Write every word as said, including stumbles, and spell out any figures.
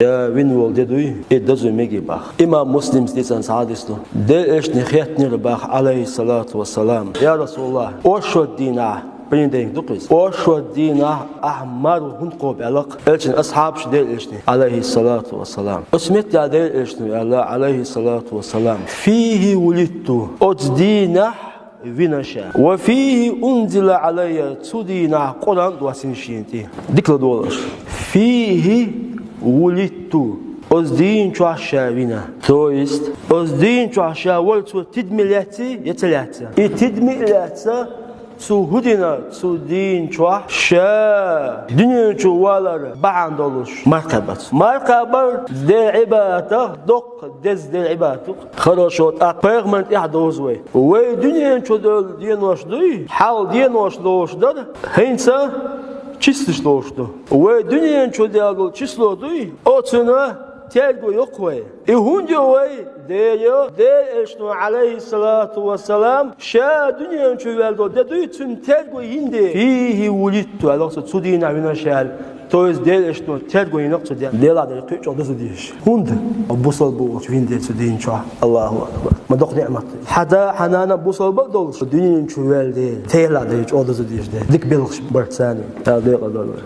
э, вина волу де дуй, и доза мега боху. Имам Муслима дийцина цхьа хьадис ду. Делан Элчане хаьттинера боху, Ӏалайхиссалату вассалам: «Я Расулаллах, оршот дийнахь, понедельник ду-кх иза, оршот дийнахь ахь марха хӀунда кхобу?» аьлла-кх Элчан асхьабаша Делан Элчане, Ӏалайхиссалату вассалам. Оцу меттехь Делан Элчано аьлла, Ӏалайхиссалату вассалам: «Фихи вулидту, оцу дийнахь вина ша. Ва фихи унзила Ӏалайя, цу дийнахь Къуръан доссийна шена тӀе». Дика ладогӀалаш. «Фихи вулидту», оцу дийна чохь ша вина. То есть, оцу дийна чохь ша вара цо тидаме лаьцна я ца лаьцна? И тидаме а лаьцна, цо хӀун дина, цу дийна чохь ша дуьнен чу валар бахьана долуш марха кхаьбира цо. Марха кхаьбар Делан Ӏибадатех доккха деза Делан Ӏибадат ду-кх. Хорошо, тӀаккха пайхамарна тӀаьхьа довза вай. Вай дуьнен чу девлла денош дуй, хьалха денош долуш дара, хӀинца числаш долуш ду. Вай дуьнен чу даьлла долу число дуй, оцунна терго йо-кх вай. И хӀунда йо вай? Дера, Делан Элчано, Ӏалайхиссалату вассалам, ша дуьнен чу ваьлла долу де дуй, цуьнан терго йина де. «Фихи вулидту», аьлла-кх цо, цу дийнахь вина ша аьлла. То есть Делан Элчано терго йина-кх цу ден. Делахь дерг кхин а чӀогӀа доза дезаш. ХӀунда? Бусалба волчу вина де цу дийна чохь. Аллаху акбар. Ма доккха ниӀмат. Хьан да, хьан нана бусалба а долуш, дуьнен чу ваьлла де. Делахь дерг чӀогӀа доза дезаш де. Дика белхаш бара царна. Дала декъал дойла вай.